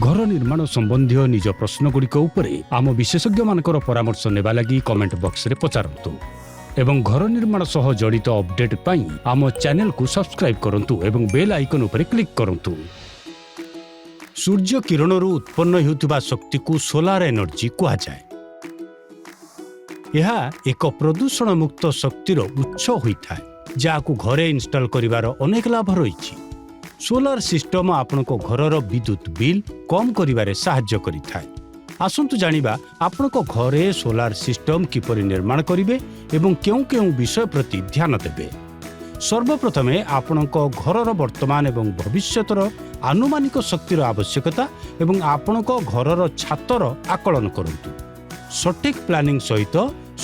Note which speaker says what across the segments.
Speaker 1: ଘର ନିର୍ମାଣ ସମ୍ବନ୍ଧୀୟ ନିଜ ପ୍ରଶ୍ନଗୁଡ଼ିକ ଉପରେ ଆମ ବିଶେଷଜ୍ଞମାନଙ୍କର ପରାମର୍ଶ ନେବା ଲାଗି କମେଣ୍ଟ ବକ୍ସରେ ପଚାରନ୍ତୁ ଏବଂ ଘର ନିର୍ମାଣ ସହ ଜଡ଼ିତ ଅପଡେଟ୍ ପାଇଁ ଆମ ଚ୍ୟାନେଲକୁ ସବସ୍କ୍ରାଇବ୍ କରନ୍ତୁ ଏବଂ ବେଲ୍ ଆଇକନ୍ ଉପରେ କ୍ଲିକ୍ କରନ୍ତୁ। ସୂର୍ଯ୍ୟ କିରଣରୁ ଉତ୍ପନ୍ନ ହେଉଥିବା ଶକ୍ତିକୁ ସୋଲାର ଏନର୍ଜି କୁହାଯାଏ। ଏହା ଏକ ପ୍ରଦୂଷଣ ମୁକ୍ତ ଶକ୍ତିର ଉତ୍ସ ହୋଇଥାଏ, ଯାହାକୁ ଘରେ ଇନଷ୍ଟଲ୍ କରିବାର ଅନେକ ଲାଭ ରହିଛି। ସୋଲାର ସିଷ୍ଟମ ଆପଣଙ୍କ ଘରର ବିଦ୍ୟୁତ ବିଲ୍ କମ୍ କରିବାରେ ସାହାଯ୍ୟ କରିଥାଏ। ଆସନ୍ତୁ ଜାଣିବା, ଆପଣଙ୍କ ଘରେ ସୋଲାର ସିଷ୍ଟମ କିପରି ନିର୍ମାଣ କରିବେ ଏବଂ କେଉଁ କେଉଁ ବିଷୟ ପ୍ରତି ଧ୍ୟାନ ଦେବେ। ସର୍ବପ୍ରଥମେ ଆପଣଙ୍କ ଘରର ବର୍ତ୍ତମାନ ଏବଂ ଭବିଷ୍ୟତର ଆନୁମାନିକ ଶକ୍ତିର ଆବଶ୍ୟକତା ଏବଂ ଆପଣଙ୍କ ଘରର ଛାତର ଆକଳନ କରନ୍ତୁ। ସଠିକ୍ ପ୍ଲାନିଂ ସହିତ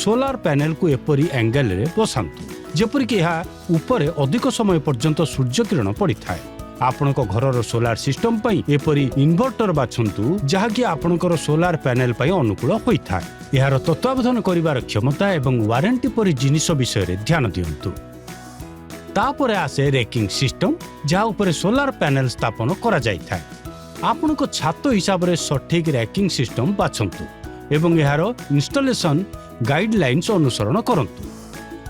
Speaker 1: ସୋଲାର ପ୍ୟାନେଲକୁ ଏପରି ଆଙ୍ଗେଲରେ ବସାନ୍ତୁ, ଯେପରିକି ଏହା ଉପରେ ଅଧିକ ସମୟ ପର୍ଯ୍ୟନ୍ତ ସୂର୍ଯ୍ୟକିରଣ ପଡ଼ିଥାଏ। ଆପଣଙ୍କ ଘରର ସୋଲାର ସିଷ୍ଟମ ପାଇଁ ଏପରି ଇନଭର୍ଟର ବାଛନ୍ତୁ, ଯାହାକି ଆପଣଙ୍କର ସୋଲାର ପ୍ୟାନେଲ ପାଇଁ ଅନୁକୂଳ ହୋଇଥାଏ। ଏହାର ତତ୍ତ୍ୱାବଧାନ କରିବାର କ୍ଷମତା ଏବଂ ୱାରେଣ୍ଟି ପରି ଜିନିଷ ବିଷୟରେ ଧ୍ୟାନ ଦିଅନ୍ତୁ। ତାପରେ ଆସେ ରେକିଂ ସିଷ୍ଟମ, ଯାହା ଉପରେ ସୋଲାର ପ୍ୟାନେଲ ସ୍ଥାପନ କରାଯାଇଥାଏ। ଆପଣଙ୍କ ଛାତ ହିସାବରେ ସଠିକ୍ ର୍ୟାକିଂ ସିଷ୍ଟମ ବାଛନ୍ତୁ ଏବଂ ଏହାର ଇନଷ୍ଟଲେସନ ଗାଇଡଲାଇନ୍ସ ଅନୁସରଣ କରନ୍ତୁ।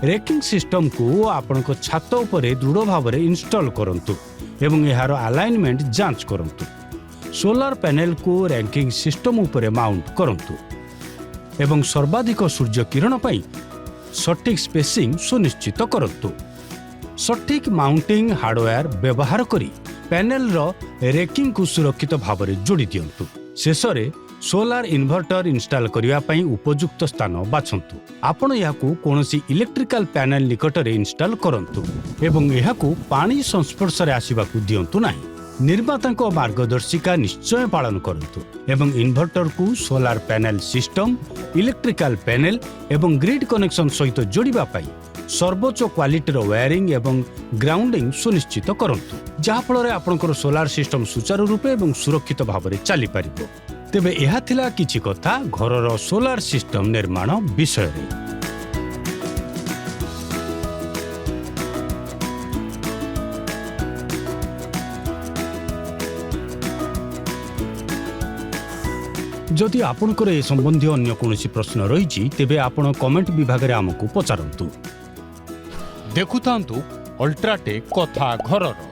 Speaker 1: ରେକିଂ ସିଷ୍ଟମକୁ ଆପଣଙ୍କ ଛାତ ଉପରେ ଦୃଢ଼ ଭାବରେ ଇନଷ୍ଟଲ୍ କରନ୍ତୁ ଏବଂ ଏହାର ଆଲାଇନମେଣ୍ଟ ଯାଞ୍ଚ କରନ୍ତୁ। ସୋଲାର ପ୍ୟାନେଲକୁ ର୍ୟାକିଂ ସିଷ୍ଟମ ଉପରେ ମାଉଣ୍ଟ କରନ୍ତୁ ଏବଂ ସର୍ବାଧିକ ସୂର୍ଯ୍ୟ କିରଣ ପାଇଁ ସଠିକ୍ ସ୍ପେସିଂ ସୁନିଶ୍ଚିତ କରନ୍ତୁ। ସଠିକ୍ ମାଉଣ୍ଟିଂ ହାର୍ଡୱେୟାର ବ୍ୟବହାର କରି ପ୍ୟାନେଲର ରେକିଂକୁ ସୁରକ୍ଷିତ ଭାବରେ ଯୋଡ଼ି ଦିଅନ୍ତୁ। ଶେଷରେ ସୋଲାର ଇନଭର୍ଟର ଇନଷ୍ଟଲ୍ କରିବା ପାଇଁ ଉପଯୁକ୍ତ ସ୍ଥାନ ବାଛନ୍ତୁ। ଆପଣ ଏହାକୁ କୌଣସି ଇଲେକ୍ଟ୍ରିକାଲ ପ୍ୟାନେଲ ନିକଟରେ ଇନଷ୍ଟଲ୍ କରନ୍ତୁ ଏବଂ ଏହାକୁ ପାଣି ସଂସ୍ପର୍ଶରେ ଆସିବାକୁ ଦିଅନ୍ତୁ ନାହିଁ। ନିର୍ମାତାଙ୍କ ମାର୍ଗଦର୍ଶିକା ନିଶ୍ଚୟ ପାଳନ କରନ୍ତୁ ଏବଂ ଇନଭର୍ଟରକୁ solar panel system, electrical panel ଏବଂ ଗ୍ରିଡ୍ କନେକ୍ସନ ସହିତ ଯୋଡ଼ିବା ପାଇଁ ସର୍ବୋଚ୍ଚ କ୍ୱାଲିଟିର ୱାୟାରିଂ ଏବଂ ଗ୍ରାଉଣ୍ଡିଂ ସୁନିଶ୍ଚିତ କରନ୍ତୁ, ଯାହାଫଳରେ ଆପଣଙ୍କର ସୋଲାର ସିଷ୍ଟମ ସୁଚାରୁ ରୂପେ ଏବଂ ସୁରକ୍ଷିତ ଭାବରେ ଚାଲିପାରିବ। ତେବେ ଏହା ଥିଲା କିଛି କଥା ଘରର ସୋଲାର ସିଷ୍ଟମ ନିର୍ମାଣ ବିଷୟରେ। ଯଦି ଆପଣଙ୍କର ଏ ସମ୍ବନ୍ଧୀୟ ଅନ୍ୟ କୌଣସି ପ୍ରଶ୍ନ ରହିଛି, ତେବେ ଆପଣ କମେଣ୍ଟ ବିଭାଗରେ ଆମକୁ ପଚାରନ୍ତୁ। ଦେଖୁଥାନ୍ତୁ ଅଲ୍ଟ୍ରାଟେକ୍, କଥା ଘରର।